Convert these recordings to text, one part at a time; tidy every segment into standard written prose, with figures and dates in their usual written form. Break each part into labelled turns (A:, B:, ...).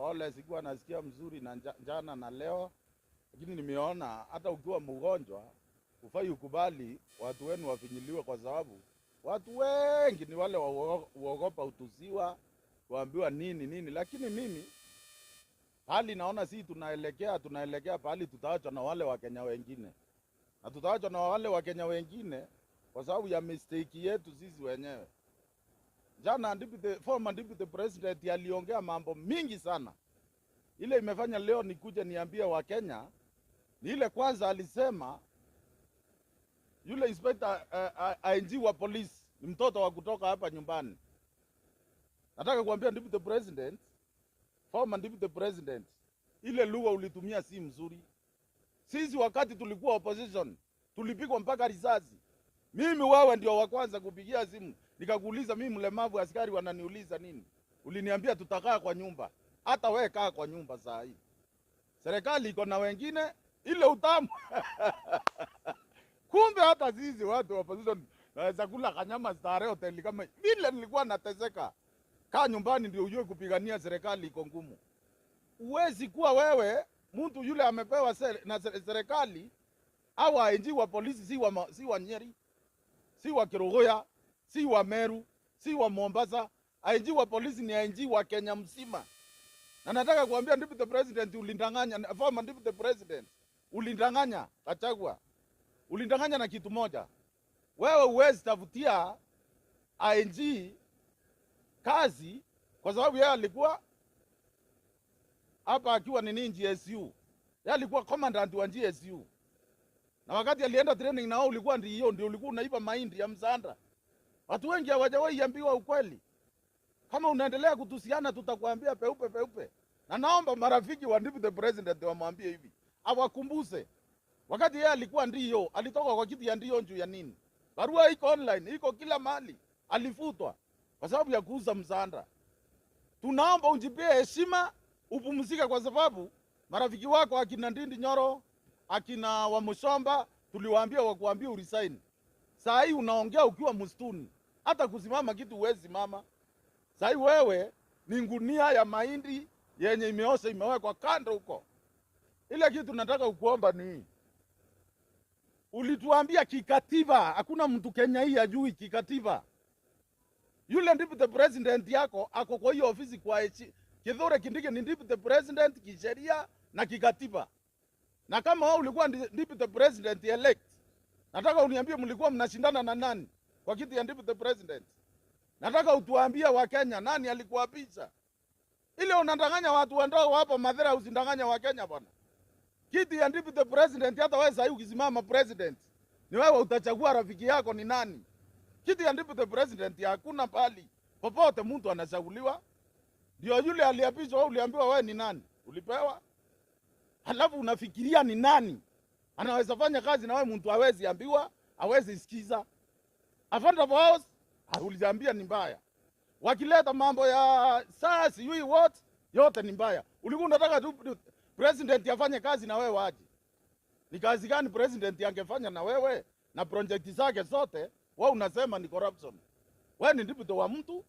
A: Pole, sikuwa nasikia mzuri na jana na leo, lakini nimeona hata ukiwa mgonjwa ufai ukubali watu wenu wafinyiliwe, kwa sababu watu wengi ni wale uogopa utusiwa, kuambiwa nini nini. Lakini mimi hali naona si tunaelekea pahali tutaachwa na wale Wakenya wengine, na tutaachwa na wale Wakenya wengine kwa sababu ya mistake yetu sisi wenyewe. Jana former deputy president aliongea mambo mingi sana. Ile imefanya leo nikuje niambie Wakenya ni ile kwanza alisema yule inspector IG wa polisi ni mtoto wa kutoka hapa nyumbani. Nataka kuambia deputy president, former deputy president, ile lugha ulitumia si mzuri. Sisi wakati tulikuwa opposition tulipigwa mpaka risasi. Mimi wewe ndio wa kwanza kupigia simu. Nikakuuliza mimi mlemavu, askari wananiuliza nini? Uliniambia tutakaa kwa nyumba. Hata wewe kaa kwa nyumba saa hii. Serikali iko na wengine ile utamu. Kumbe hata sisi watu wa opposition naweza kula kanyama starehe hoteli kama vile nilikuwa nateseka. Kaa nyumbani ndio ujue kupigania serikali iko ngumu. Uwezi kuwa wewe mtu yule amepewa na serikali au IG wa polisi si wa Nyeri, si wa Kerugoya, si wa Meru, si wa Mombasa. IG wa polisi ni IG wa Kenya mzima. Na nataka kuambia deputy president ulindanganya, former deputy president ulindanganya Gachagua. Ulindanganya na kitu moja. Wewe huwezi tafutia IG kazi kwa sababu yeye alikuwa hapa akiwa ni GSU. Yeye alikuwa commandant wa GSU. Na wakati alienda training na wao ulikuwa ndio ulikuwa unaiba mahindi ya msanda. Watu wengi hawajawahi ambiwa ukweli. Kama unaendelea kutusiana tutakwambia peupe peupe. Na naomba marafiki wa deputy president wamwambie hivi, awakumbuse. Wakati yeye alikuwa ndio, alitoka kwa kiti ya ndio juu ya nini? Barua iko online, iko kila mahali. Alifutwa kwa sababu ya kuuza msanda. Tunaomba ujipie heshima, upumzike kwa sababu marafiki wako akina Ndindi Nyoro, akina Wamuchomba tuliwaambia wakuambie uresign. Saa hii unaongea ukiwa msituni. Hata kusimama kitu huwezi mama. Saa hii wewe ni ngunia ya mahindi yenye imeosha imewekwa kando huko. Ile kitu nataka kukuomba ni hii. Ulituambia kikatiba, hakuna mtu Kenya hii ajui kikatiba. Yule deputy president yako ako kwa hiyo ofisi kwa Kithure Kindiki ni deputy president kisheria na kikatiba. Na kama wewe ulikuwa deputy president elect, nataka uniambie mlikuwa mnashindana na nani kwa kiti ya deputy president? Nataka utuambie wa Kenya nani alikuapisha. Ile unadanganya watu wandogo hapa Mathira, usindanganya wa Kenya bwana. Kiti ya deputy president, hata wewe sasa ukisimama president, ni wewe utachagua rafiki yako ni nani. Kiti ya deputy president hakuna pali popote mtu anachaguliwa. Ndio yule aliapishwa, wewe uliambiwa wewe ni nani? Ulipewa. Halafu unafikiria ni nani anaweza fanya kazi na wewe, mtu hawezi ambiwa, hawezi sikiza. Afande of house uliambia ni mbaya. Wakileta mambo ya saa sijui what yote ni mbaya. Ulikuwa unataka tu president afanye kazi na wewe aje. Ni kazi gani president angefanya na wewe na project zake zote? Wewe unasema ni corruption. Wewe ni deputy wa mtu,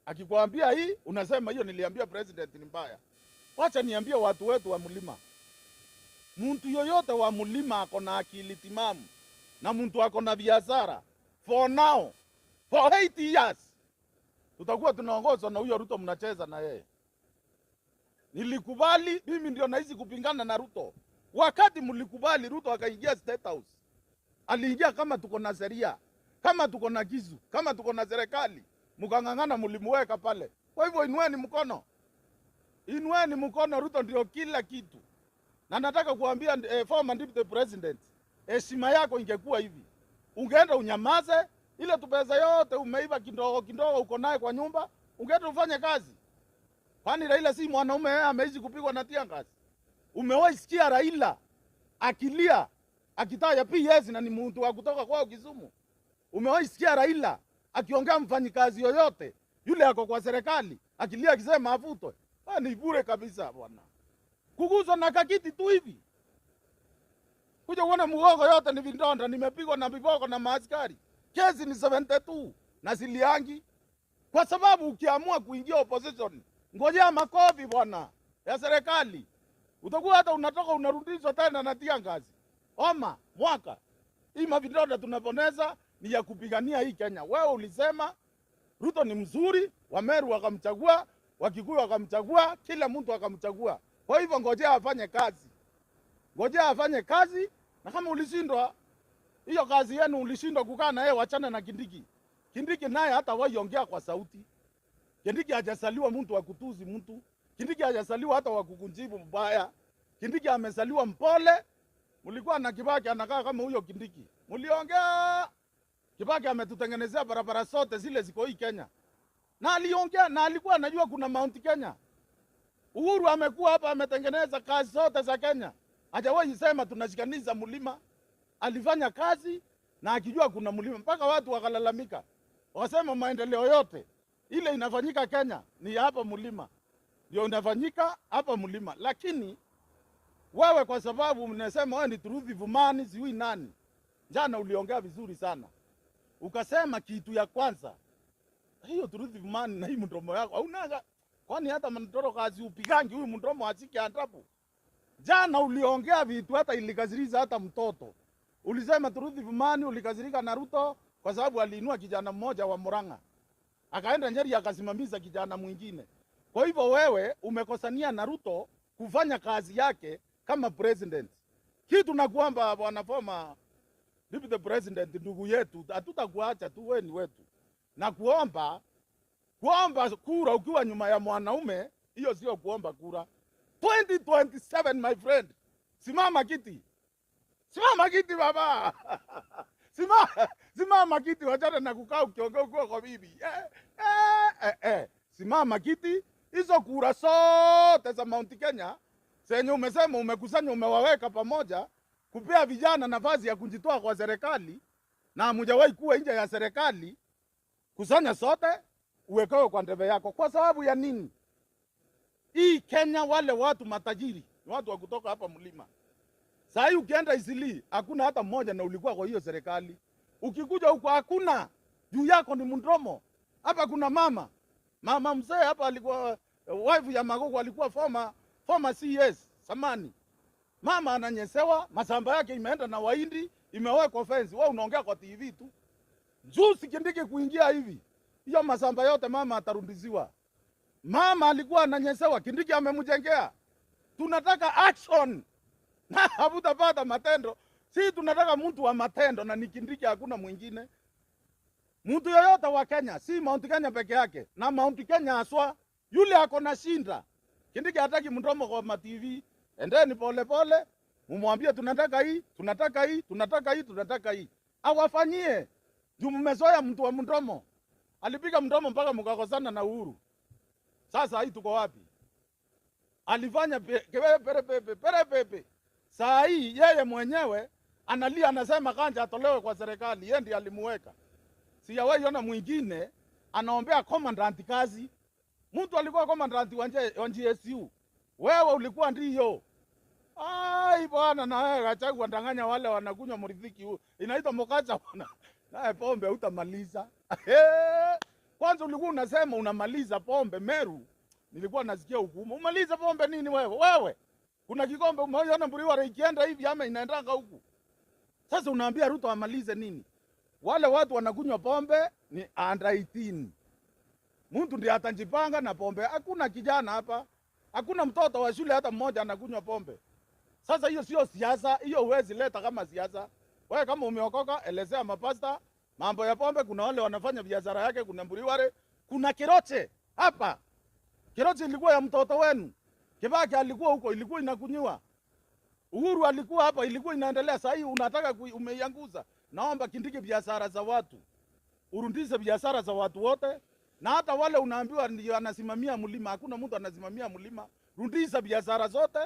A: akikwambia hii unasema hiyo niliambia president ni mbaya. Wacha niambie watu wetu wa mlima. Mtu yoyote wa mlima ako na akili timamu na mtu ako na biashara. For now, for 8 years tutakuwa tunaongozwa na huyo Ruto mnacheza na yeye. Nilikubali, mimi ndio naishi kupingana na Ruto. Wakati mlikubali Ruto akaingia State House, aliingia kama tuko na sheria, kama tuko na kizu, kama tuko na serikali, mkangangana mlimuweka pale. Kwa hivyo inueni mkono. Inueni mkono, Ruto ndio kila kitu. Na nataka kuambia former deputy president, heshima yako ingekuwa hivi. Ungeenda unyamaze, ile tupesa yote umeiba kidogo kidogo uko naye kwa nyumba, ungeenda ufanye kazi. Kwani Raila si mwanaume, yeye ameishi kupigwa na tear gas? Umewahi sikia Raila akilia akitaja PS na ni mtu wa kutoka kwao Kisumu? Umewahi sikia Raila akiongea mfanyikazi yoyote yule ako kwa serikali akilia akisema afutwe? Ni bure kabisa bwana. Kuguswa na kakiti tu hivi. Kuja uone mgongo yote ni vidonda, nimepigwa na viboko na maaskari. Kesi ni 72 na siliangi. Kwa sababu ukiamua kuingia opposition, ngojea makofi bwana. ya serikali. Utakuwa hata unatoka unarudishwa tena na tia ngazi. Oma mwaka. Hii mavidonda tunaponeza ni ya kupigania hii Kenya. Wewe ulisema Ruto ni mzuri, Wameru wakamchagua, Wakikuyu wakamchagua, kila mtu akamchagua. Kwa hivyo ngojea afanye kazi. Ngojea afanye kazi, na kama ulishindwa hiyo kazi yenu, ulishindwa kukaa na yeye, wachana na Kindiki. Kindiki naye hata waiongea kwa sauti. Kindiki hajasaliwa mtu wa kutuzi mtu. Kindiki hajasaliwa hata wa kukunjibu mbaya. Kindiki amesaliwa mpole. Mlikuwa na Kibaki anakaa kama huyo Kindiki. Mliongea Kibaki ametutengenezea barabara zote zile ziko hii Kenya. Na aliongea na alikuwa anajua kuna Mount Kenya. Uhuru amekuwa hapa ametengeneza kazi zote za Kenya. Hajawahi sema tunashikaniza mlima. Alifanya kazi na akijua kuna mlima, mpaka watu wakalalamika. Wakasema maendeleo yote ile inafanyika Kenya ni hapa mlima. Ndio inafanyika hapa mlima. Lakini wewe kwa sababu mnasema wewe ni truth vumani siwi nani. Jana uliongea vizuri sana. Ukasema kitu ya kwanza. Hiyo truth vumani na hii mdomo yako hauna, kwani hata mtoro kazi upigangi huyu mdomo ashike adabu. Jana uliongea vitu hata ilikasiriza hata mtoto. Ulisema truth vumani ulikasirika na Ruto kwa sababu aliinua kijana mmoja wa Murang'a. Akaenda Nyeri akasimamisha kijana mwingine. Kwa hivyo wewe umekosania na Ruto kufanya kazi yake kama president. Kitu na kuomba bwana former deputy president, ndugu yetu, hatutakuacha tu, wewe ni wetu. Na kuomba kura ukiwa nyuma ya mwanaume, hiyo sio kuomba kura. 2027 my friend, simama kiti. Simama kiti baba. Simama kiti, wachana na kukaa ukiongea ukiwa kwa bibi. Simama kiti. Hizo kura zote za Mount Kenya zenye umesema umekusanya umewaweka pamoja kupea vijana nafasi ya kujitoa kwa serikali na hamjawahi kuwa nje ya serikali, kusanya sote uwekewe kwa ndebe yako. Kwa sababu ya nini? Hii Kenya wale watu matajiri ni watu wa kutoka hapa mlima. Sasa hii ukienda Isili hakuna hata mmoja na ulikuwa kwa hiyo serikali. Ukikuja huko hakuna, juu yako ni mdomo. Hapa kuna mama mzee hapa alikuwa wife ya Magogo, alikuwa former CS samani. Mama ananyesewa, masamba yake imeenda na Wahindi, imewekwa fence. Wewe unaongea kwa TV tu. Juzi Kindiki kuingia hivi, hiyo masamba yote mama atarundiziwa. Mama alikuwa ananyesewa, Kindiki amemjengea. Tunataka action. Na habutapata matendo. Si tunataka mtu wa matendo na ni Kindiki, hakuna mwingine. Mtu yoyote wa Kenya, si Mount Kenya peke yake, na Mount Kenya haswa yule ako na shinda. Kindiki hataki mdomo kwa TV. Endeni pole pole, mumwambie tunataka hii, tunataka hii, tunataka hii, tunataka hii. Awafanyie. Juu mmezoea mtu wa mdomo. Alipiga mdomo mpaka mkakosana na Uhuru. Sasa hii tuko wapi? Alifanya pere pepe. Saa hii yeye mwenyewe analia, anasema Kanja atolewe kwa serikali, yeye ndiye alimuweka. Sijawahi ona mwingine anaombea commandant kazi. Mtu alikuwa commandant wa GSU. Wewe ulikuwa ndiyo. Ai bwana, na wewe Gachagua ndanganya wale wanakunywa mridhiki huu. Inaitwa mokacha bwana. Naye pombe hutamaliza. Kwanza ulikuwa unasema unamaliza pombe Meru. Nilikuwa nasikia hukumu. Umaliza pombe nini wewe? Wewe. Kuna kikombe umeona mburiwa ikienda hivi ama inaendanga huku. Sasa unaambia Ruto amalize nini? Wale watu wanakunywa pombe ni under 18. Mtu ndiye atajipanga na pombe. Hakuna kijana hapa. Hakuna mtoto wa shule hata mmoja anakunywa pombe. Sasa hiyo sio siasa, hiyo huwezi leta kama siasa. Wewe kama umeokoka, elezea mapasta mambo ya pombe. Kuna wale wanafanya biashara yake, kuna mburiware, kuna Kiroche hapa. Kiroche ilikuwa ya mtoto wenu. Kibaki alikuwa huko, ilikuwa inakunywa. Uhuru alikuwa hapa, ilikuwa inaendelea. Sasa hii unataka umeianguza. Naomba Kindiki biashara za watu. Urundishe biashara za watu wote. Na hata wale unaambiwa ndio anasimamia mlima, hakuna mtu anasimamia mlima. Rundisha biashara zote.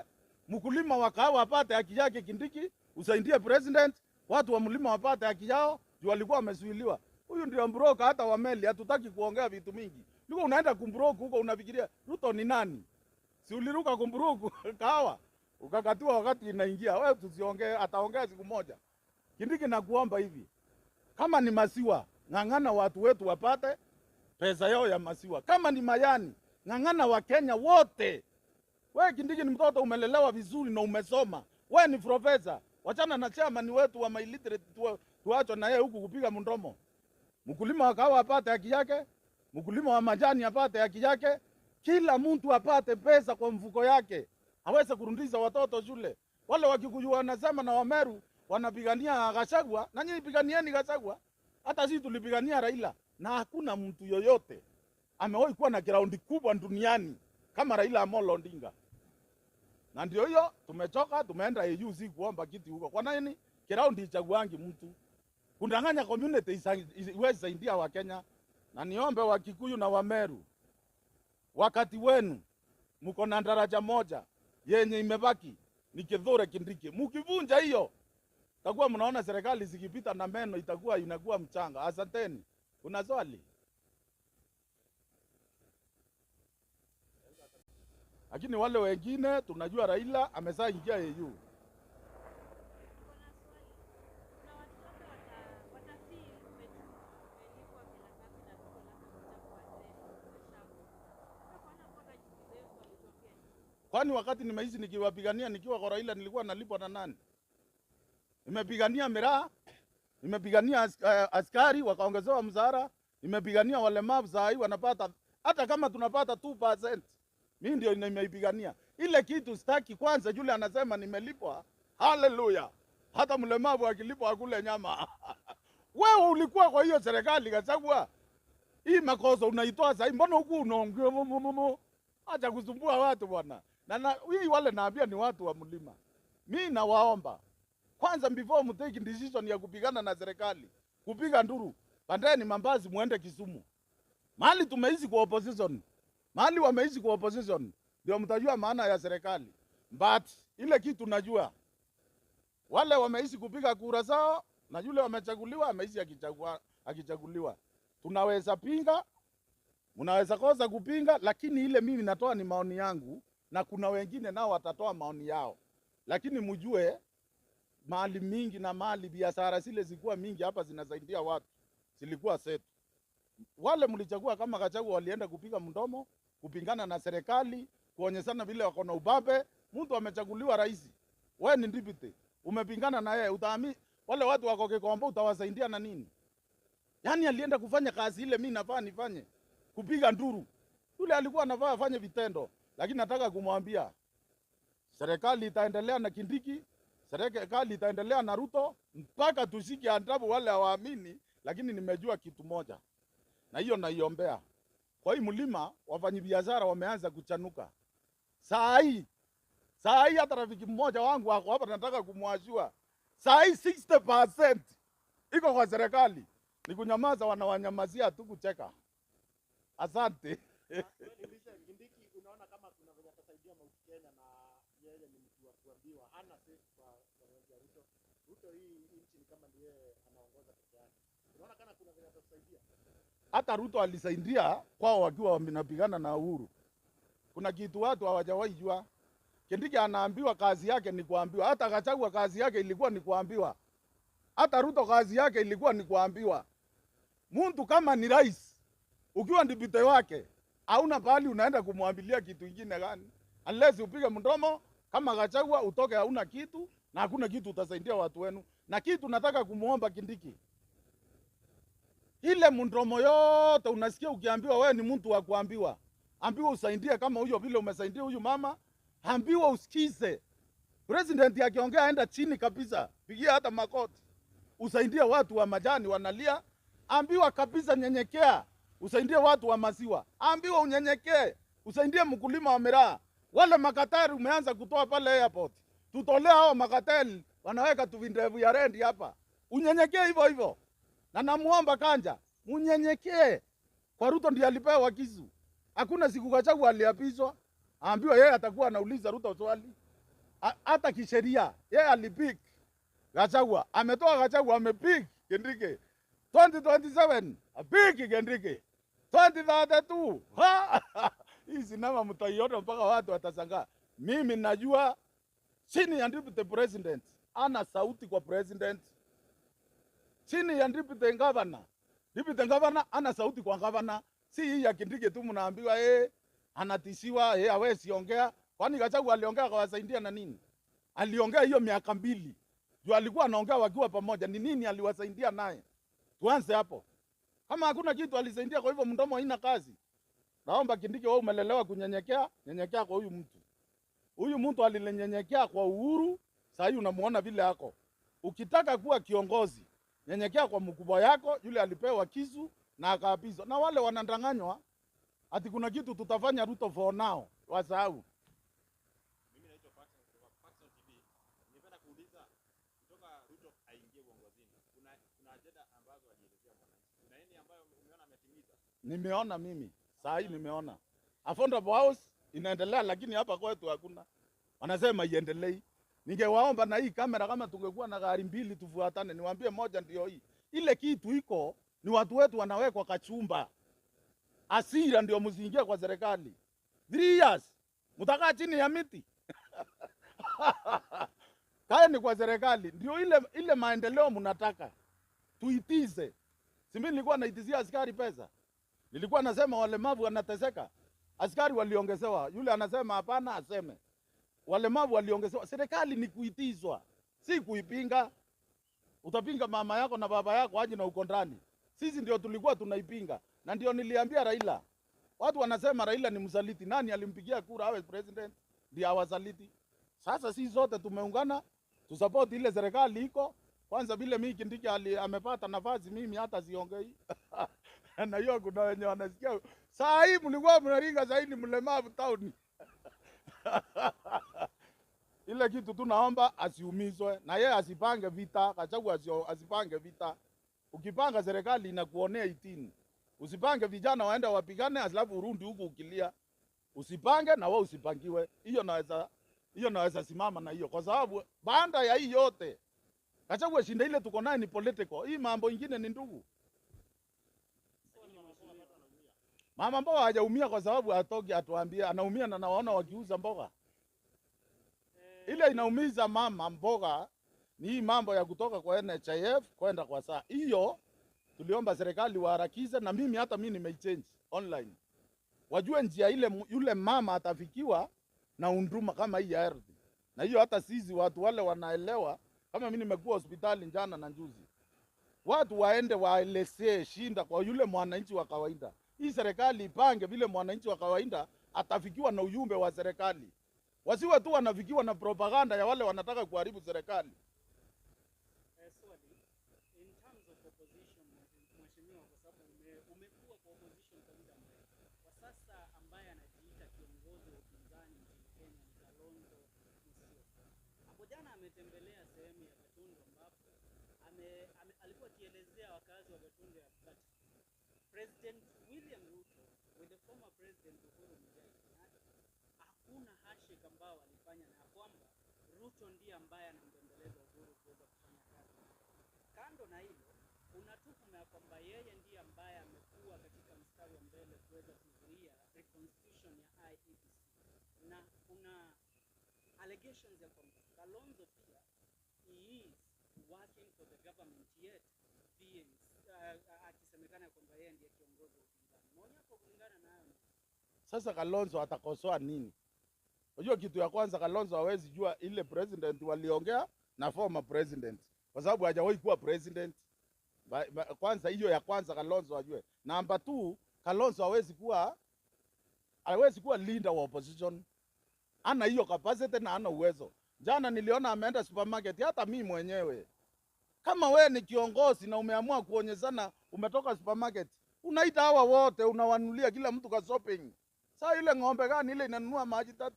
A: Mkulima wa kahawa apate haki yake Kindiki, usaidie president, watu wa mlima wapate haki yao, juu walikuwa wamezuiliwa. Huyu ndio mbroka hata wa meli, hatutaki kuongea vitu mingi. Niko unaenda kumbroka huko unafikiria Ruto ni nani? Si uliruka kumbroka kahawa, ukakatua wakati inaingia. Wewe tusiongee, ataongea siku moja. Kindiki nakuomba hivi. Kama ni maziwa, ng'ang'ana watu wetu wapate pesa yao ya maziwa. Kama ni mayani, ng'ang'ana wa Kenya wote Wewe Kindiki ni mtoto umelelewa vizuri na umesoma. Wewe ni profesa. Wachana na chairman wetu wa illiterate tuachwe na yeye huku kupiga mdomo. Mkulima wa kahawa apate haki yake, mkulima wa majani apate haki yake, kila mtu apate pesa kwa mfuko yake, aweze kurudisha watoto shule. Wale Wakikuyu wanasema na Wameru wanapigania Gachagua, na nyinyi piganieni Gachagua. Hata sisi tulipigania Raila, na hakuna mtu yoyote amewahi kuwa na ground kubwa duniani kama Raila Amolo Odinga. Na ndio hiyo tumechoka, tumeenda AU si kuomba kiti huko. Kwa nini? Ground ichaguangi mtu. Kundanganya community iweze saidia wa Kenya. Na niombe Wakikuyu na Wameru, wakati wenu mko na daraja moja yenye imebaki ni Kithure Kindiki. Mkivunja hiyo, takuwa mnaona serikali zikipita na meno itakuwa inakuwa mchanga. Asanteni. Kuna swali? Lakini wale wengine tunajua Raila ameshaingia AU. Kwani wakati nimeishi nikiwapigania nikiwa kwa Raila nilikuwa nalipwa na nani? Nimepigania miraa, nimepigania askari wakaongezewa mshahara, nimepigania walemavu saa hii wanapata, hata kama tunapata 2%. Mimi ndio nimeipigania. Ile kitu sitaki kwanza yule anasema nimelipwa. Haleluya. Hata mlemavu akilipwa akule nyama. Wewe ulikuwa kwa hiyo serikali Gachagua. Hii makosa unaitoa sasa, mbona huku unaongea? Acha kusumbua watu bwana. Na hii wale naambia ni watu wa mlima. Mimi nawaomba kwanza before mtake decision ya kupigana na serikali, kupiga nduru, pandeni Mambazi muende Kisumu. Mahali tumeishi kwa opposition. Mahali wameishi kwa opposition ndio mtajua maana ya serikali. But ile kitu najua, wale wameishi kupiga kura zao na yule wamechaguliwa ameishi akichaguliwa. Tunaweza pinga, mnaweza kosa kupinga, lakini ile mimi natoa ni maoni yangu na kuna wengine nao watatoa maoni yao. Lakini mjue mali mingi na mali biashara zile zilikuwa mingi hapa zinasaidia watu, zilikuwa setu. Wale mlichagua kama Gachagua walienda kupiga mdomo, kupingana na serikali, kuonyeshana vile wako na ubabe. Mtu amechaguliwa rais, wewe ni deputy, umepingana na yeye, utaamini wale watu wako Kikombo utawasaidia na nini? Yaani alienda kufanya kazi ile mimi nafaa nifanye, kupiga nduru. Yule alikuwa anafaa afanye vitendo, lakini nataka kumwambia serikali itaendelea na Kindiki, serikali itaendelea na Ruto mpaka tushike adabu wale hawaamini. Lakini nimejua kitu moja, na hiyo naiombea. Kwa hii mlima wafanyabiashara wameanza kuchanuka. Saa hii hata rafiki mmoja wangu ako hapa nataka kumwashua. Saa hii 60% iko kwa serikali. Ni kunyamaza, wanawanyamazia tu kucheka. Asante.
B: Kindiki, unaona kama kuna venye atasaidia Mount Kenya na yeye ni mtu wa kuambiwa, hana say kwa Ruto. Ruto hii nchi ni kama ndiye anaongoza peke yake. Unaona kama kuna venye atasaidia?
A: Hata Ruto alisaidia kwao wakiwa wanapigana na Uhuru. Kuna kitu watu hawajawahi jua. Kindiki anaambiwa kazi yake ni kuambiwa. Hata Gachagua kazi yake ilikuwa ni kuambiwa. Hata Ruto kazi yake ilikuwa ni kuambiwa. Mtu kama ni rais, ukiwa deputy wake, hauna pahali unaenda kumwambilia kitu kingine gani? Unless upige mdomo kama Gachagua utoke hauna kitu na hakuna kitu utasaidia watu wenu. Na kitu nataka kumuomba Kindiki, ile mdomo yote unasikia ukiambiwa wewe ni mtu wa kuambiwa, ambiwa usaidie kama huyo vile umesaidia huyu mama, ambiwa usikize. President akiongea enda chini kabisa, pigia hata makoti. Usaidie watu wa majani wanalia, ambiwa kabisa nyenyekea. Usaidie watu wa maziwa, ambiwa unyenyekee. Usaidie mkulima wa miraa. Wale makatari umeanza kutoa pale airport, tutolea hao makateli wanaweka tu vindevu ya rendi hapa. Unyenyekee hivyo hivyo. Na namuomba Kanja, unyenyekee. Kwa Ruto ndiye alipewa kisu. Hakuna siku Gachagua aliapishwa, ambiwa yeye atakuwa anauliza Ruto swali. Hata kisheria yeye alipick Gachagua, ametoa Gachagua, amepick Kindiki. 2027 apiki Kindiki. 2032. Hii sinema mtaiona mpaka watu watashangaa. Mimi najua chini ya deputy president ana sauti kwa president. Chini ya deputy governor, deputy governor ana sauti kwa governor. Si hii ya Kindiki tu mnaambiwa anatishiwa, hawezi ongea. Kwani Gachagua aliongea akawasaidia na nini? Aliongea hiyo miaka 2. Juu alikuwa anaongea wakiwa pamoja, ni nini aliwasaidia naye? Tuanze hapo. Kama hakuna kitu alisaidia, kwa hivyo mdomo haina kazi. Naomba Kindiki, wewe umelelewa kunyenyekea, nyenyekea kwa huyu mtu. Huyu mtu alinyenyekea kwa Uhuru, sasa hivi unamuona vile yako. Ukitaka kuwa kiongozi, nyenyekea kwa mkubwa yako, yule alipewa kisu na akaapizwa. Na wale wanadanganywa ati kuna kitu tutafanya Ruto for now, wasahau.
C: Mimi naitwa Fackson kutoka Fackson TV. Ningependa kuuliza kutoka Ruto aingie uongozini, kuna ajenda ambazo alielezea mwananchi. Kuna nini ambayo umeona ametimiza?
A: Nimeona mimi, saa hii nimeona. Affordable house inaendelea, lakini hapa kwetu hakuna. Wanasema iendelee. Ningewaomba na hii kamera, kama tungekuwa na gari 2 tufuatane, niwaambie moja ndio hii. Ile kitu iko ni watu wetu wanawekwa kachumba. Asira ndio msiingie kwa serikali. 3 years mtakaa chini ya miti. Kaeni kwa serikali ndio ile maendeleo mnataka. Tuitize. Si mimi nilikuwa naitizia askari pesa. Nilikuwa nasema walemavu wanateseka. Askari waliongezewa. Yule anasema hapana aseme. Walemavu waliongezewa. Serikali ni kuitizwa, si kuipinga. Utapinga mama yako na baba yako aje na uko ndani. Sisi ndio tulikuwa tunaipinga. Na ndio niliambia Raila. Watu wanasema Raila ni msaliti. Nani alimpigia kura awe president? Ndio awasaliti. Sasa sisi zote tumeungana tusupport ile serikali iko. Kwanza vile mimi Kindiki amepata nafasi, mimi hata siongei. Na hiyo kuna wenye wanasikia saa hii mlikuwa mnaringa, saa hii ni mlemavu town. Ile kitu tunaomba asiumizwe na yeye asipange vita, Gachagua asipange vita. Ukipanga serikali inakuonea itini. Usipange vijana waende wapigane alafu urundi huku ukilia. Usipange na wewe usipangiwe. Hiyo naweza simama na hiyo, kwa sababu baada ya hii yote Gachagua shinda ile tuko naye ni political. Hii mambo ingine ni ndugu. Mama mboga hajaumia kwa sababu hatoki atuambie anaumia, na nawaona wakiuza mboga. Ile inaumiza mama mboga ni hii mambo ya kutoka kwa NHIF kwenda kwa saa. Hiyo tuliomba serikali waharakize, na mimi hata mimi nimeichange online. Wajue njia ile yule mama atafikiwa na unduma kama hii ya ardhi. Na hiyo hata sisi watu wale wanaelewa, kama mimi nimekuwa hospitali jana na juzi. Watu waende waelezee shinda kwa yule mwananchi wa kawaida. Hii serikali ipange vile mwananchi wa kawaida atafikiwa na ujumbe wa serikali. Wasiwe tu wanafikiwa na propaganda ya wale wanataka kuharibu serikali.
D: Swali, in terms of opposition, mheshimiwa, kwa sababu umekuwa kwa opposition kwa muda mrefu. Kwa sasa ambaye anajiita kiongozi wa upinzani nchini Kenya ni Kalonzo Musyoka. Hapo jana ametembelea sehemu ya Gatundu ambapo alikuwa akielezea wakazi wa Gatundu ya that President William Ruto with the former President Uhuru Muigai Kenyatta hakuna handshake ambao walifanya, na kwamba Ruto ndiye ambaye anambembeleza Uhuru kuweza kufanya kazi. Kando na hilo, kuna tuhuma ya kwamba yeye ndiye ambaye amekuwa katika mstari wa mbele kuweza kuzuia reconstitution ya IEBC, na kuna allegations ya kwamba Kalonzo pia he is working for the government yet being akisemekana kwamba yeye ndiye kiongozi wa upinzani. Maoni yako kulingana na hayo?
A: Sasa Kalonzo atakosoa nini? Unajua kitu ya kwanza, Kalonzo hawezi jua ile president waliongea na former president, kwa sababu hajawahi kuwa president. Kwanza hiyo ya kwanza Kalonzo ajue. Number 2, Kalonzo hawezi kuwa leader wa opposition. Ana hiyo capacity na ana uwezo. Jana niliona ameenda supermarket, hata mimi mwenyewe. Kama we ni kiongozi na umeamua kuonyeshana umetoka supermarket, unaita hawa wote unawanulia kila mtu ka shopping. Sasa ile ng'ombe gani ile inanunua maji 3?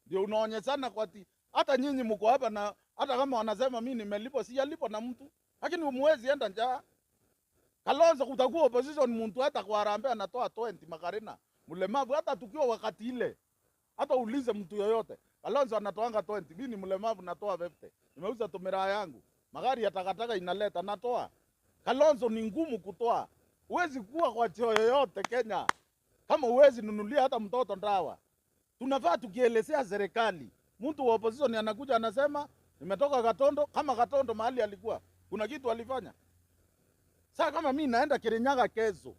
A: Ndio unaonyeshana kwa ti hata nyinyi mko hapa, na hata kama wanasema mimi nimelipwa, sijalipwa na mtu. Lakini umuwezi enda njaa. Kalonzo kutakuwa opposition mtu hata kwa harambee anatoa 20 makarena. Mlemavu hata tukiwa wakati ile. Hata ulize mtu yoyote. Kalonzo anatoanga 20, mimi ni mlemavu natoa 50. Nimeuza tumira yangu. Magari ya takataka inaleta natoa. Kalonzo ni ngumu kutoa. Huwezi kuwa kwa cheo yoyote Kenya kama huwezi nunulia hata mtoto ndawa. Tunafaa tukielezea serikali. Mtu wa opposition anakuja anasema nimetoka Gatondo, kama Gatondo mahali alikuwa kuna kitu alifanya. Sasa kama mimi naenda Kirinyaga kesho,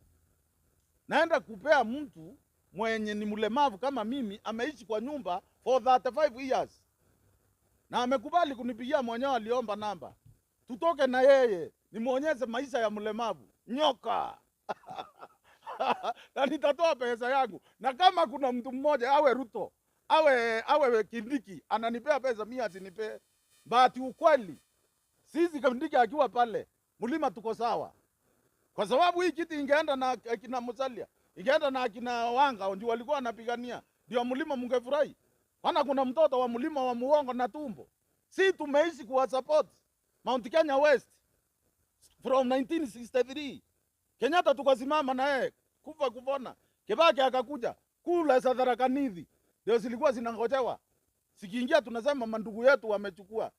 A: naenda kupea mtu mwenye ni mlemavu kama mimi, ameishi kwa nyumba for 35 years. Na amekubali kunipigia mwenyewe, aliomba namba. Tutoke na yeye, nimuonyeshe maisha ya mlemavu. Nyoka. Na nitatoa pesa yangu. Na kama kuna mtu mmoja awe Ruto, awe Kindiki, ananipea pesa mimi asinipee. Bahati ukweli, sisi Kindiki akiwa pale, mlima tuko sawa. Kwa sababu hii kiti ingeenda na akina Musalia, ingeenda na akina Wanga, ndio walikuwa wanapigania, ndio mlima mungefurahi. Maana kuna mtoto wa mlima wa muongo na tumbo. Si tumeishi kuwa support Mount Kenya West from 1963. Kenyatta tukasimama na yeye kufa kupona. Kibaki akakuja kula za Tharaka Nithi ndio zilikuwa zinangojewa. Sikiingia tunasema mandugu yetu wamechukua.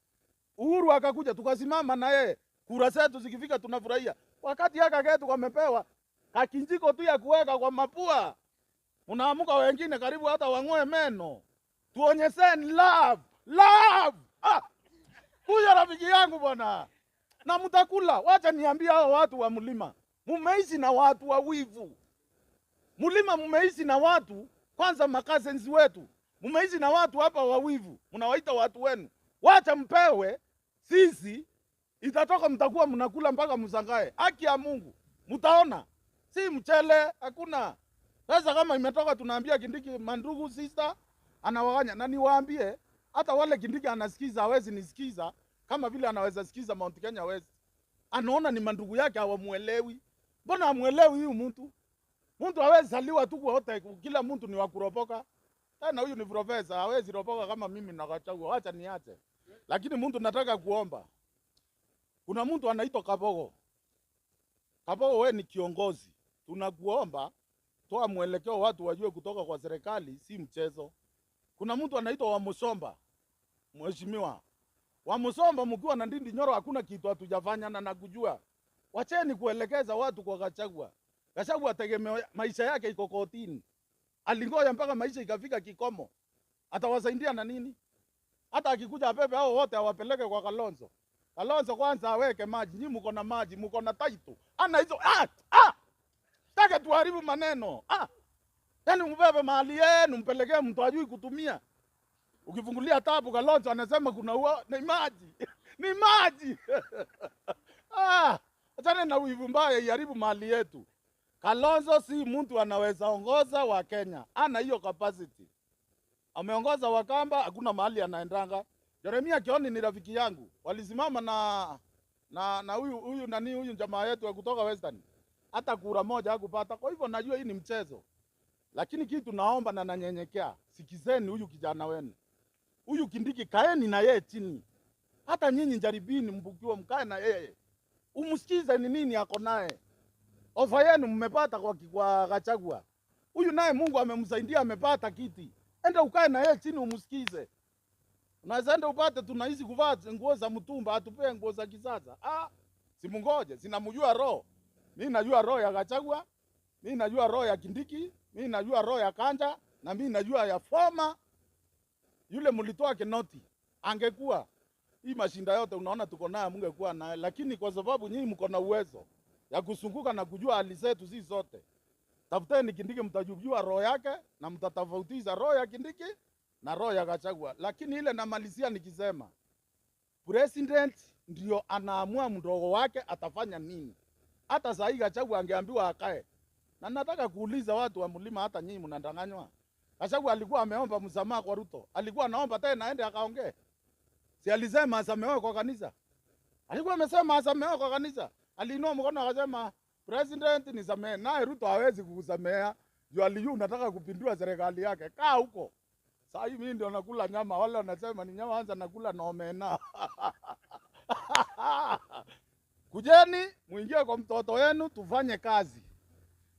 A: Uhuru akakuja tukasimama na yeye, kura zetu zikifika tunafurahia. Wakati haka ketu wamepewa kakinjiko tu ya kuweka kwa mapua, unaamuka wengine karibu hata wang'oe meno. Tuonyesheni love, love. Ah, kuja rafiki yangu bwana. Na mtakula. Wacha niambie hao watu wa mlima, mumeishi na watu wa wivu. Mlima mumeishi na watu, kwanza makazenzi wetu, mumeishi na watu hapa wa wivu. Mnawaita watu wenu. Wacha mpewe, sisi itatoka mtakuwa mnakula mpaka msangae. Haki ya Mungu, mtaona. Si mchele, hakuna. Sasa kama imetoka tunaambia Kindiki mandugu sister anawaganya. Na niwaambie hata wale Kindiki anasikiza hawezi nisikiza kama vile anaweza sikiza Mount Kenya West. Anaona ni mandugu yake hawamuelewi. Mbona hamuelewi huyu mtu? Mtu hawezi zaliwa tu kwa wote, kila mtu ni wa kuropoka. Tena huyu ni profesa, hawezi ropoka kama mimi na Gachagua. Acha niache. Lakini mtu nataka kuomba. Kuna mtu anaitwa Kabogo. Kabogo, wewe ni kiongozi. Tunakuomba toa mwelekeo watu wajue kutoka kwa serikali si mchezo. Kuna mtu anaitwa Wamusomba. Mheshimiwa Wamusomba, mkiwa na Ndindi Nyoro hakuna kitu hatujafanya na nakujua. Wacheni kuelekeza watu kwa Gachagua. Gachagua tegemeo maisha yake iko kotini. Alingoja mpaka maisha ikafika kikomo. Atawasaidia na nini? Hata akikuja apepe hao wote awapeleke kwa Kalonzo. Kalonzo kwanza aweke maji. Nyinyi mko na maji, mko na title. Ana hizo Taka tuharibu maneno. Yaani mbebe mahali yenu mpelekee mtu ajui kutumia. Ukifungulia tabu Kalonzo anasema kuna huo ni maji. Ni maji. Achana na wivu mbaya iharibu mali yetu. Kalonzo si mtu anaweza ongoza wa Kenya. Ana hiyo capacity. Ameongoza Wakamba, hakuna mahali anaendanga. Jeremia Kioni ni rafiki yangu. Walisimama na huyu nani huyu jamaa yetu wa kutoka Western. Hata kura moja hakupata. Kwa hivyo najua hii ni mchezo. Lakini kitu naomba na nanyenyekea, sikizeni huyu kijana wenu. Huyu Kindiki kaeni na yeye chini. Hata nyinyi jaribini mbukiwa mkae na yeye. Umsikize ni nini ako naye. Ofa yenu mmepata kwa Gachagua. Huyu naye Mungu amemsaidia amepata kiti. Enda ukae na yeye chini umsikize. Unaweza enda upate tunaishi kuvaa nguo za mtumba, atupee nguo za kisasa. Simungoje, sinamjua roho. Mimi najua roho ya Gachagua, mimi najua roho ya Kindiki, mimi najua roho ya Kanja, na mimi najua ya former yule mlitoa Kinoti. Angekuwa hii mashinda yote unaona tuko nayo mungekuwa nayo, lakini kwa sababu nyinyi mko na uwezo ya kusunguka na kujua hali zetu sisi zote. Tafuteni Kindiki, mtajua roho yake na mtatofautisha roho ya Kindiki na roho ya Gachagua. Lakini ile namalizia nikisema president ndio anaamua mdogo wake atafanya nini. Hata saa hii Gachagua angeambiwa akae. Na nataka kuuliza watu wa mlima, hata nyinyi mnadanganywa. Gachagua alikuwa ameomba msamaha kwa Ruto. Alikuwa anaomba tena aende akaongee. Si alisema asamehewe kwa kanisa. Alikuwa amesema asamehewe kwa kanisa. Aliinua mkono akasema president nisamehe. Naye Ruto hawezi kukusamehea. Juu alijua unataka kupindua serikali yake. Kaa huko. Saa hii mimi ndio nakula nyama, wale wanasema ni nyama, anza nakula na omena. Kujeni muingie kwa mtoto wenu tufanye kazi.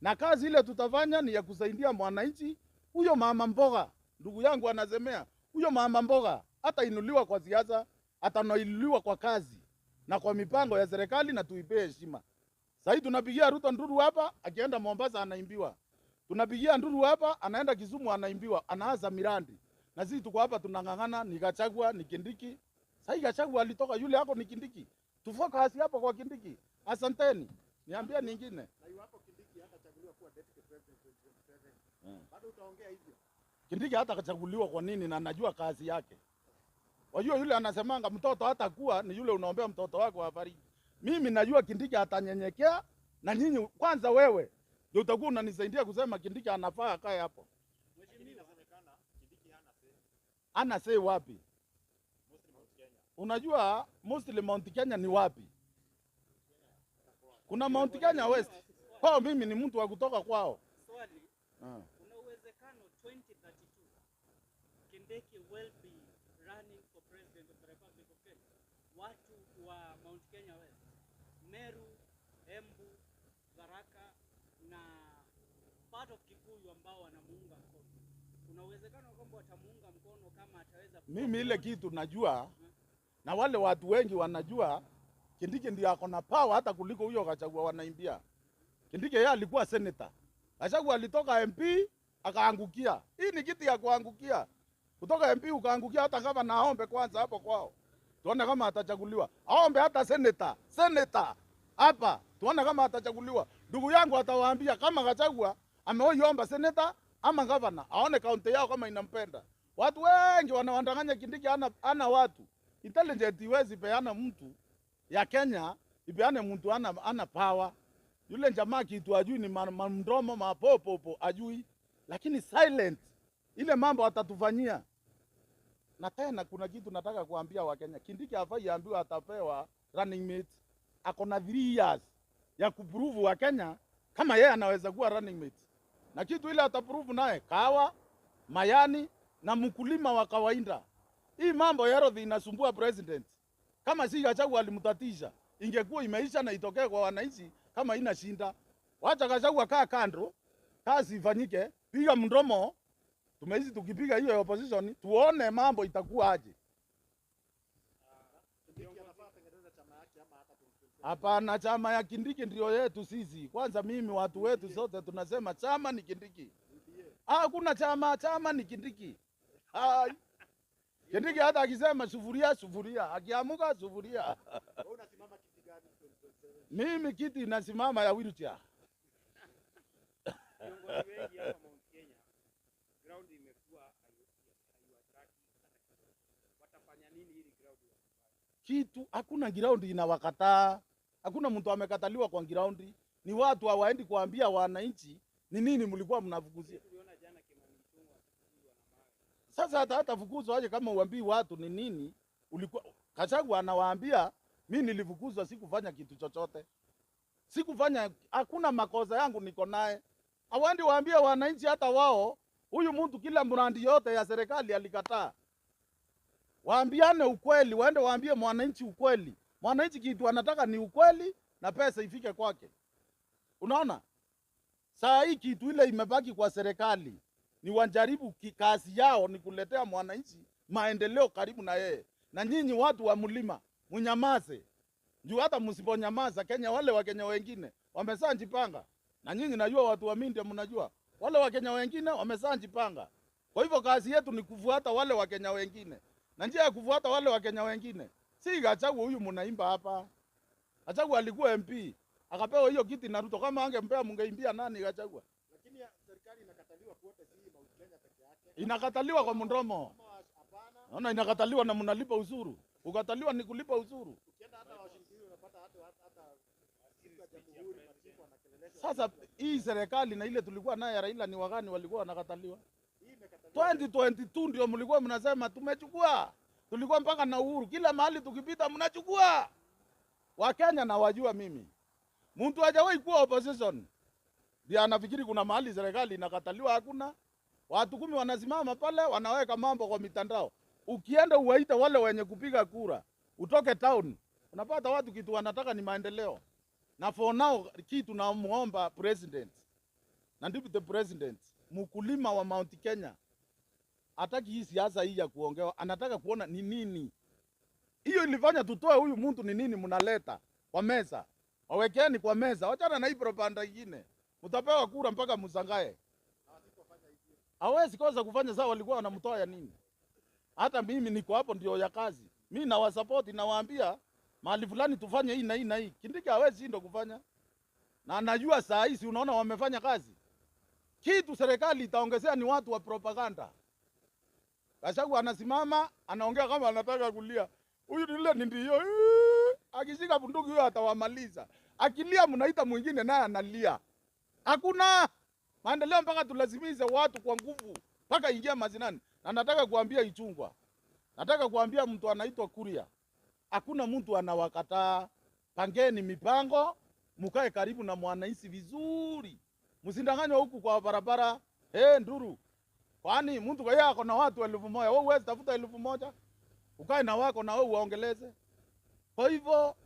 A: Na kazi ile tutafanya ni ya kusaidia mwananchi. Huyo mama mboga, ndugu yangu anasemea, huyo mama mboga hata inuliwa kwa siasa, atainuliwa kwa kazi na kwa mipango ya serikali, na tuipee heshima. Sasa tunapigia Ruto nduru hapa, akienda Mombasa anaimbiwa. Tunapigia nduru hapa, anaenda Kisumu anaimbiwa, anaanza mirandi. Na sisi tuko hapa tunang'ang'ana, ni Gachagua, ni Kindiki. Sasa Gachagua alitoka yule yako ni Kindiki. Tufocus hapo kwa Kindiki. Asanteni. Niambia nyingine.
B: Na iwapo Kindiki hatachaguliwa kuwa deputy president 2027, bado utaongea hivyo?
A: Kindiki hata akachaguliwa kwa nini na najua kazi yake. Wajua yule anasemanga mtoto hata kuwa ni yule unaombea mtoto wako afariki. Mimi najua Kindiki atanyenyekea na nyinyi kwanza wewe ndio utakuwa unanisaidia kusema Kindiki anafaa akae hapo.
C: Lakini inasemekana Kindiki hana say,
A: Ana say wapi?
C: mostly Mount Kenya.
A: Unajua mostly Mount Kenya ni wapi? Kuna Mount Kenya West. Kwao mimi ni mtu wa kutoka kwao.
D: Swali,
A: Ah.
D: kuna uwezekano 2032 Kindiki will be running for president of the Republic of Kenya. Watu wa Mount Kenya West, Meru, Embu, Tharaka na part of Kikuyu ambao wanamuunga mkono. Kuna uwezekano kwamba watamuunga mkono kama ataweza kuwa
A: Mimi ile kitu najua na wale watu wengi wanajua Kindiki ndio ako na power hata kuliko huyo Gachagua wanaimbia. Kindiki yeye alikuwa senator. Gachagua alitoka MP akaangukia. Hii ni kitu ya kuangukia. Kutoka MP ukaangukia hata kama naombe kwanza hapo kwao. Tuone kama atachaguliwa. Aombe hata senator, senator hapa. Tuone kama atachaguliwa. Ndugu yangu atawaambia kama Gachagua ameoiomba senator ama governor, aone kaunti yao kama inampenda. Watu wengi wanawadanganya Kindiki ana watu. Intelligent iwezi peana mtu ya Kenya ipeane mtu ana power. Yule jamaa kitu ajui ni mdomo mapopopo ajui, lakini silent ile mambo atatufanyia. Na tena kuna kitu nataka kuambia Wakenya, Kindiki hafai ambiwa atapewa running mate. Ako na 3 years ya kuprove Wakenya kama yeye anaweza kuwa running mate, na kitu ile ataprove naye kawa mayani na mkulima wa kawaida. Hii mambo ya ardhi inasumbua president. Kama si Gachagua alimtatisha, ingekuwa imeisha na itokee kwa wananchi kama ina shinda. Wacha Gachagua kaa kando, kazi ifanyike, piga mdomo. Tumeishi tukipiga hiyo opposition, tuone mambo itakuwa aje.
B: Kindiki anafaa atengeneze chama yake ama hata 2027.
A: Hapana, chama ya Kindiki ndio yetu sisi. Kwanza mimi watu wetu sote tunasema chama ni Kindiki.
B: UDA.
A: Hakuna chama, chama ni Kindiki. Hai. Kindiki hata akisema sufuria sufuria, akiamuka sufuria.
B: Wewe unasimama kiti gani 2027?
A: Mimi kiti inasimama ya wheelchair.
E: Viongozi wengi hapa Mount Kenya ground imekuwa haiwataki hata kidogo. Watafanya nini ili ground wakubali?
A: Kitu hakuna ground inawakataa. Hakuna mtu amekataliwa kwa ground. Ni watu hawaendi kuambia wananchi ni nini mlikuwa mnafukuzia.
E: Tuliona jana Kimani Ichung'wah akifukuzwa na mawe.
A: Sasa hata fukuzwa aje kama uambii watu ni nini ulikuwa. Gachagua anawaambia mimi nilifukuzwa, sikufanya kitu chochote, sikufanya, hakuna makosa yangu niko naye. Hawaendi waambie wananchi hata wao, huyu mtu kila mradi yote ya serikali alikataa. Waambiane ukweli, waende waambie mwananchi ukweli. Mwananchi kitu anataka ni ukweli na pesa ifike kwake. Unaona? Saa hii kitu ile imebaki kwa serikali ni wajaribu kazi yao ni kuletea mwananchi maendeleo karibu na yeye. Na nyinyi watu wa mlima mnyamaze. Juu hata msiponyamaza Kenya, wale Wakenya wengine wamesajipanga. Na nyinyi najua watu wa Mindia mnajua. Wale Wakenya wengine wamesajipanga. Kwa hivyo kazi yetu ni kufuata wale Wakenya wengine. Na njia ya kufuata wale Wakenya wengine si Gachagua huyu mnaimba hapa. Gachagua alikuwa MP, akapewa hiyo kiti na Ruto. Kama angempea mungeimbia nani Gachagua?
B: Lakini serikali inakataliwa kuote, si Mount Kenya peke yake.
A: Inakataliwa kwa mdomo.
B: Kama hapana,
A: Naona inakataliwa na mnalipa ushuru. Ukataliwa ni kulipa ushuru.
B: ukienda hata Washington unapata hata siku ya Jamhuri machifu wanakeleleshwa.
A: Sasa hii serikali na ile tulikuwa naye ya Raila ni wagani walikuwa wanakataliwa?
B: Hii imekataliwa.
A: 2022 ndio mlikuwa mnasema tumechukua. Tulikuwa mpaka na uhuru, kila mahali tukipita mnachukua. Wakenya na wajua mimi. Mtu hajawahi kuwa opposition. Ndiye anafikiri kuna mahali serikali inakataliwa, hakuna. Watu 10 wanasimama pale wanaweka mambo kwa mitandao. Ukienda uwaite wale wenye kupiga kura, utoke town, unapata watu kitu wanataka ni maendeleo. Na for now kitu namuomba president na deputy president, mkulima wa Mount Kenya hataki hii siasa hii ya kuongewa, anataka kuona ni nini hiyo ilifanya tutoe huyu mtu, ni nini mnaleta kwa meza, wawekeni kwa meza, wachana na hii propaganda nyingine, mtapewa kura mpaka msangae. Hawezi kosa kufanya sawa, walikuwa wanamtoa ya nini? Hata mimi niko hapo ndio ya kazi. Mimi nawasupport, nawaambia mahali fulani tufanye hii na hii na hii. Kindiki hawezi shindwa kufanya. Na anajua saa hizi unaona wamefanya kazi. Kitu serikali itaongezea ni watu wa propaganda. Gachagua anasimama, anaongea kama anataka kulia. Huyu yule ni ndio. Akishika bunduki huyo atawamaliza. Akilia mnaita mwingine naye analia. Hakuna maendeleo mpaka tulazimishe watu kwa nguvu mpaka ingia mazinani. Na nataka kuambia Ichungwa, nataka kuambia mtu anaitwa Kuria, hakuna mtu anawakataa. Pangeni mipango, mkae karibu na mwananchi vizuri, msindanganywe huku kwa barabara. Hey, nduru, kwani mtu kwa yeye ako na watu 1000, wewe huwezi tafuta 1000 ukae na wako na wewe uwaongeleze. Kwa hivyo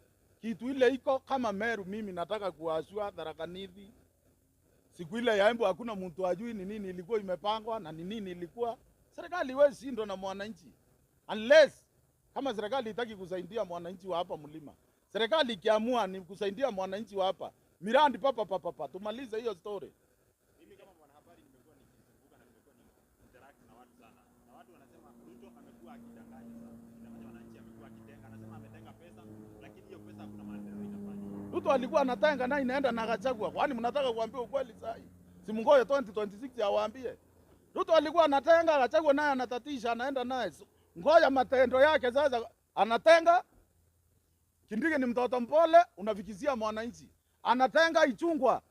A: kitu ile iko kama Meru, mimi nataka kuashua Tharaka Nithi. Siku ile ya Embu hakuna mtu ajui ni nini ilikuwa imepangwa na ni nini ilikuwa. Serikali iwezi shindwa na mwananchi. Unless kama serikali itaki kusaidia mwananchi wa hapa mlima. Serikali ikiamua ni kusaidia mwananchi wa hapa, miradi papa papa papa, tumalize hiyo story.
C: Mimi kama mwanahabari nimekuwa nikizunguka na nimekuwa nikiinteract na watu sana. Na watu wanasema Ruto amekuwa akidanganya sana. Akidanganya wananchi, amekuwa akitenga, anasema ametenga pesa, lakini hiyo pesa hakuna maendeleo inafanya.
A: Ruto alikuwa anatenga na inaenda na Gachagua. Kwani mnataka kuambia ukweli sasa hii? Simngoje 2026 awaambie. Ruto alikuwa anatenga, Gachagua naye anatatisha, anaenda naye. Ngoja matendo yake sasa, anatenga. Kindiki ni mtoto mpole, unafikizia mwananchi. Anatenga Ichungwa.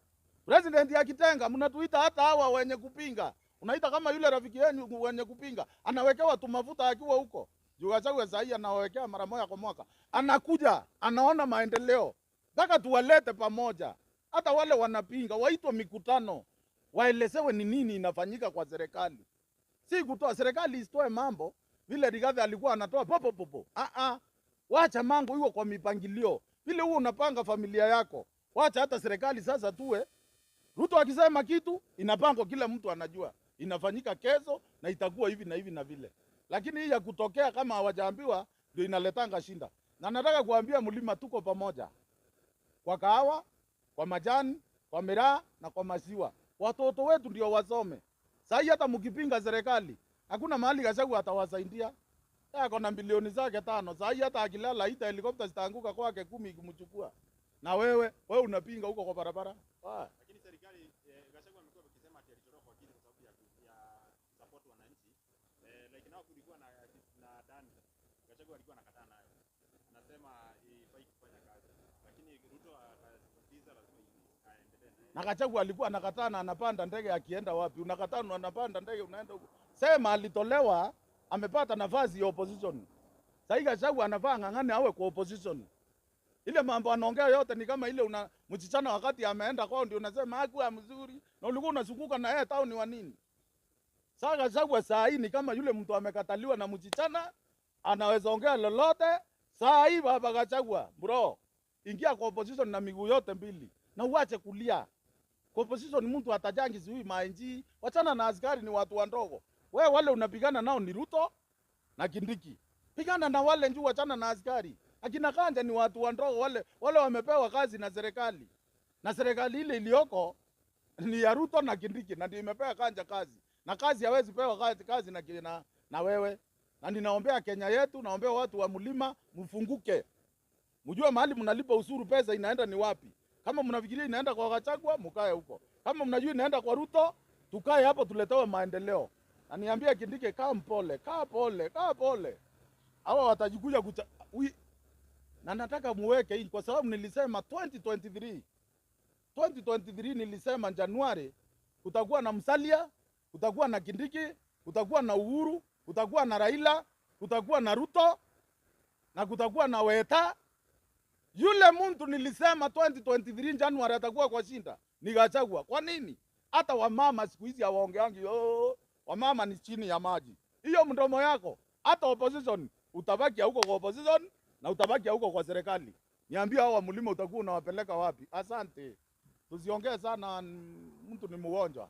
A: President akitenga, mnatuita hata hawa wenye kupinga. Unaita kama yule rafiki yenu wenye kupinga. Anawekewa tu mafuta akiwa huko. Juu Gachagua sasa hii anawekea mara moja kwa mwaka. Anakuja, anaona maendeleo. Mpaka tuwalete pamoja. Hata wale wanapinga waitwe mikutano, waelezewe ni nini inafanyika kwa serikali. Si kutoa serikali isitoe mambo vile Rigathi alikuwa anatoa popo popo. Wacha mambo hiyo kwa mipangilio. Vile huo unapanga familia yako. Wacha hata serikali sasa tuwe. Ruto akisema kitu inapangwa, kila mtu anajua inafanyika kesho na itakuwa hivi na hivi na vile. Lakini hii ya kutokea kama hawajaambiwa ndio inaletanga shinda. Na nataka kuambia mlima tuko pamoja. Kwa kahawa, kwa majani, kwa miraa na kwa maziwa. Watoto wetu ndio wasome. Sasa hata mkipinga serikali, hakuna mahali Gachagua atawasaidia. Ako na bilioni zake 5. Sasa hata akilala ita helikopta zitaanguka kwake 10 ikimchukua. Na wewe unapinga huko kwa barabara.
C: Lakini serikali Gachagua amekuwa akisema ati alitolewa kwa kiti kwa sababu ya support wananchi. Like nao kulikuwa na Dani. Gachagua alikuwa anakataa nayo. Anasema ifai kufanya kazi. Lakini Ruto akasisitiza lazima aendelee naye.
A: Na Gachagua alikuwa anakataa na anapanda ndege akienda wapi? Unakataa na anapanda ndege unaenda huko. Sema alitolewa, amepata nafasi ya opposition. Sasa Gachagua anafaa ng'ang'ane awe kwa opposition. Ile mambo anaongea yote ni kama ile una mchichana wakati ameenda kwao ndio unasema hakuwa mzuri na ulikuwa unazunguka na yeye town wa nini? Sasa Gachagua saa hii ni kama yule mtu amekataliwa na mchichana, anaweza ongea lolote. Saa hii baba Gachagua, bro, ingia kwa opposition na miguu yote mbili na uache kulia. Kwa opposition mtu atajangi sijui maenji, wachana na askari ni watu wandogo. Wewe wale unapigana nao ni Ruto na Kindiki. Pigana na wale njoo, wachana na askari. Akina Kanja ni watu wandogo wale wamepewa kazi na serikali. Na serikali ile iliyoko ni ya Ruto na Kindiki na ndio imepewa Kanja kazi. Na kazi hawezi pewa kazi na wewe. Na ninaombea Kenya yetu, naombea watu wa mlima mfunguke. Mjue mahali mnalipa ushuru pesa inaenda ni wapi. Kama mnafikiria inaenda kwa Gachagua, mkae huko. Kama mnajua inaenda kwa Ruto, tukae hapo tuletewe maendeleo. Na niambia Kindiki, kaa mpole, kaa pole, kaa pole. Hawa watajikuja na nataka muweke hii kwa sababu nilisema 2023 nilisema Januari kutakuwa na Musalia, kutakuwa na Kindiki, kutakuwa na Uhuru, kutakuwa na Raila, kutakuwa na Ruto na kutakuwa na Weta. Yule mtu nilisema 2023 Januari atakuwa kwa shinda ni Gachagua. Kwa nini? Hata wamama siku hizi hawaongeangi. Oh, wamama ni chini ya maji. Hiyo mdomo yako, hata opposition utabaki huko kwa opposition na utabaki huko kwa serikali. Niambia hao wa mlima utakuwa unawapeleka wapi? Asante. Tusiongee sana, mtu ni mgonjwa.